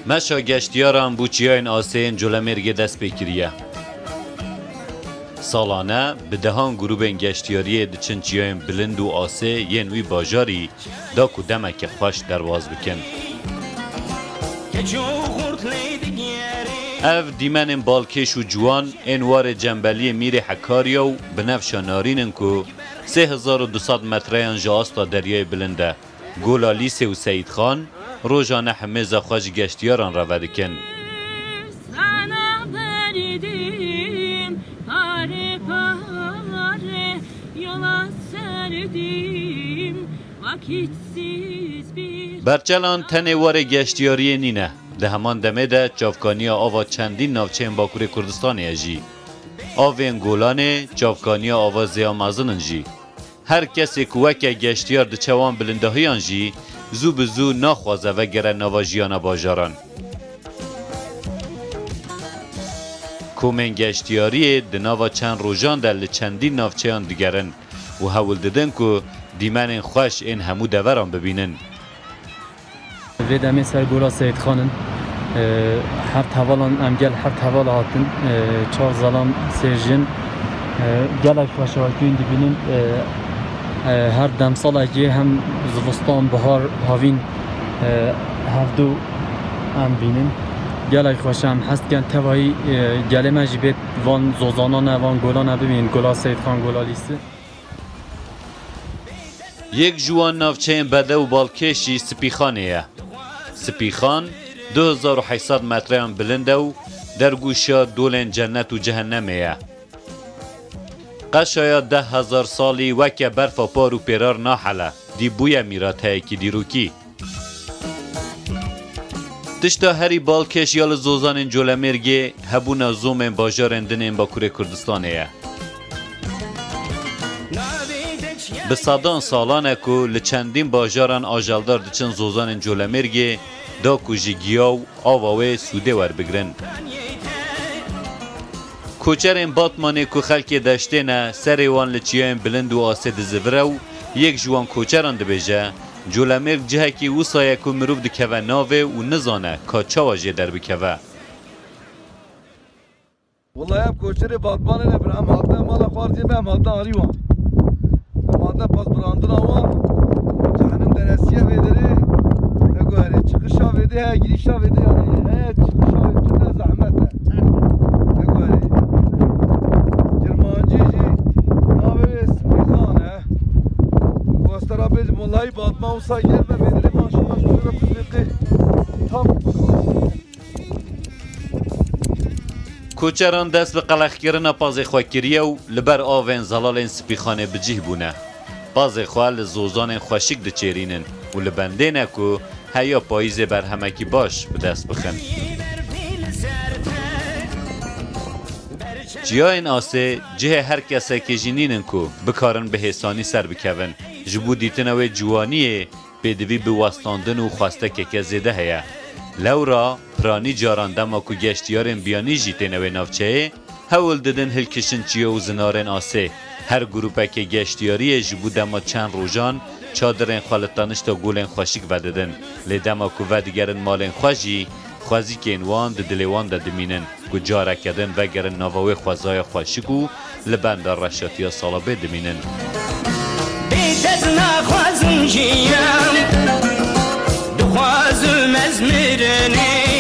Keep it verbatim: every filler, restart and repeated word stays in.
Meşa geştiyaran bo çiyayên asê yên Colemêrgê dest pê kiriye. Salane bi dehan grûbên geştiyariyê diçin çiyayên bilind û asê yên wî bajarî da ku demeke xweş derbas bikin. Ev dîmenên balkêş û ciwan ên warê cembeliyê Mîrê Hekariya û binevşa narîn in ku sê hezar û du sed metreyan ji asta deryayê bilind e. Gola Lîsê û Seyîdxan rojane himêza xwe ji geştiyaran re vedikin. Sana verdim pare pare yola serdim vakitsiz bir Berçelan tenê warê geştiyariyê nîne. Di heman demê de çavkaniya ava çendîn navçeyên Bakurê Kurdistanê ye jî. Avên Golanê çavkaniya ava Zêya Mezin in jî. Her kesê ku weke geştiyar diçe wan bilindahiyan jî zû bi zû naxwaze vegere nava jiyana bajaran. Komên geştiyariyê di nava çend rojan de li çendîn navçeyan digerin û hewl didin ku dîmenên xweş ên hemû deveran bibînin. Vê demê ser Gola Seyîdxan in. E, heft hevalan, em gel heft hevala hatin. E, çar zelam, sê jin. E, gelek xweş e, wekî hûn dibînin. E, e, her demsalekê hem zivistan, bihar, havîn, e, hevdu em bînin. Gelek xweş e, em hez dikin tevayî, e, gelê me jî bêt van zozanane, van golane bibînin. Gola Seyîdxan, Gola Lîsê. Yek ji wan navçeyên bedew û balkêş jî Spîxanê ye. Spîxan du hezar û heşt sed metreyan bilind e û dergûşa dolên cennet û cehennemê ye. Qeşaya deh hezar salî weke berfa par û pêrar nahele, dî bûye mîrateyekî dîrokî. Tişta herî balkêş ya li zozanên Colemêrgê hebûna zomên bajarên din ên Bakurê Kurdistanê ye. Bi sedan salan e ku li çendîn bajaran ajeldar diçin zozanên Colemêrgê da ku ji giya û ava wê sûdê werbigrin. Koçerên Batmanê ku xelkê deştê ne, serê wan li çiyayên bilind û asê dizivire û yek ji wan koçeran dibêje, Colemêrg cihekî wisa ye ku mirov dikeve navê û nizane ka çawa jê derbikeve. Wela em koçerê Batmanê ne bir, em hatine mala xwe ardiyê me, em hatine arî wan. Em hatine pasbirandina wan. Cehennem deresiye vê derê. Neguherê, çıkışa vê de heye, girişa vê de yani heye, çıkışa vê de zahmet e. Neguherê. Kirmancî jî navê wê Spîxan e. Wastera bêjim, welayi Batman wisa gelme vê derê, maşallah, şöyle bir tam. Koçeran dest bi qelexkirina pazê xwe kiriye û li ber avên zelalên Spîxanê bi cih bûne. Pazê xwe li zozanên xweşik diçêrînin û li bendê ne ku heya payîzê berhemekî baş bi dest bixin. Çiyayên asê cihê her kesekê jî nînin ku bikarin bi hêsanî ser bikevin. Ji bo dîtina wê ciwaniyê pêdivî bi westandin û xwestekeke zêde heye. Lewra, piranî caran dema ku geştiyarên biyanî jî têne wê navçeyê, hewl didin hilkişin çiya û zinarên asê. Her grûpeke geştiyariyê ji bo dema çend rojan çadirên xwe li tenişta golên xweşik vedidin. Lê dema ku vedigerin malên xwe jî, xwezîkên wan di dilê wan de dimînin. Ku careke din vegerin nava wê xwezaya xweşik û li benda reşatiya salabê dimînin. Bê te ez naxwazim jiyam, dixwazim ez mirinê.